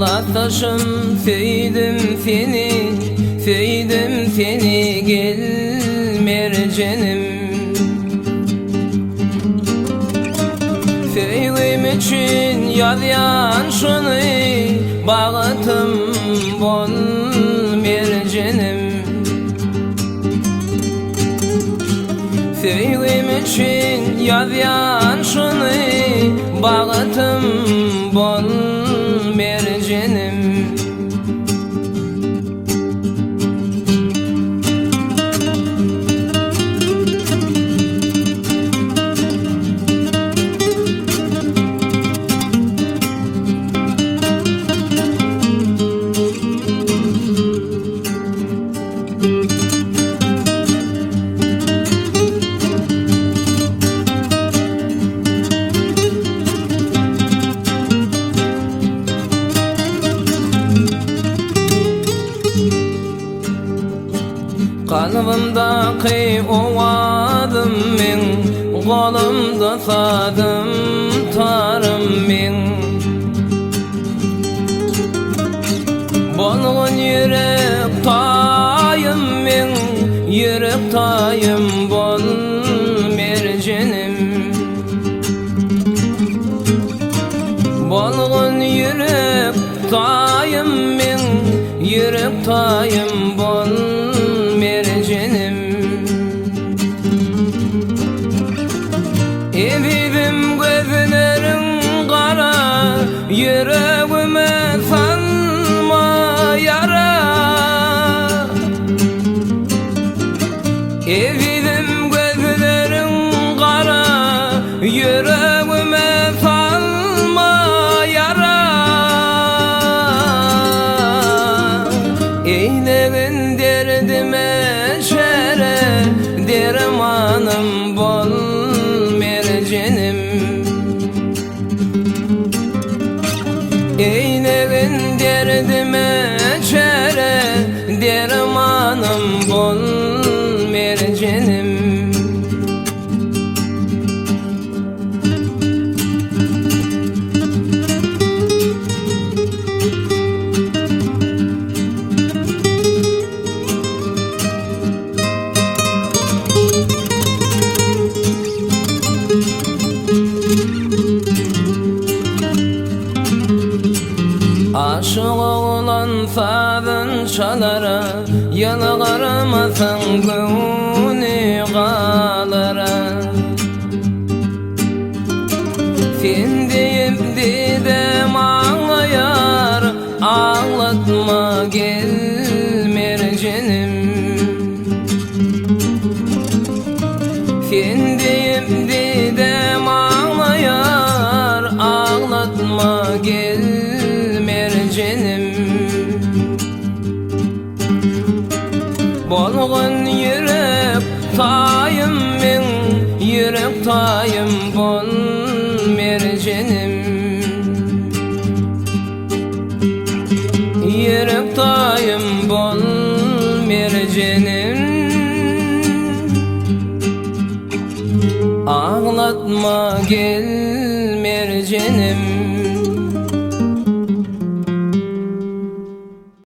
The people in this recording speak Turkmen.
Yhlasdaşym söýdüm seni, söýdüm seni gel merjenim. Söýgim üçin ýazýan şuny, bagytym bol merjenim. Söýgim üçin ýazýan şuny, Bagytym bol merjenim. Kalbymdaky owazym meň, Golumda sazym, tarym meň. Bolgun ýürek taýym meň, Ýürek taýym bol merjenim. Bolgun ýürek taýym meň, Ýürek taýym bol merjenim. Ezizim gözleriň gara, Ýüregime salma ýara. Ezizim gözleriň gara, Ýüregime salma ýara. Eýlegin derdime çäre, Dermanym bol merjenim. Eýlegin derdime çäre, Dermanym bol merjenim. Aşyk oglan sazyn çalara, Ýylgyrmasaň göwni galara. Sen diýip didem aglaýar, Aglatma gel merjenim. Sen diýip didem aglaýar, Aglatma gel merjenim. Bolgun ýürek taýym meň, Ýürek taýym bol merjenim. Ýürek taýym bol merjenim. Aglatma gel merjenim.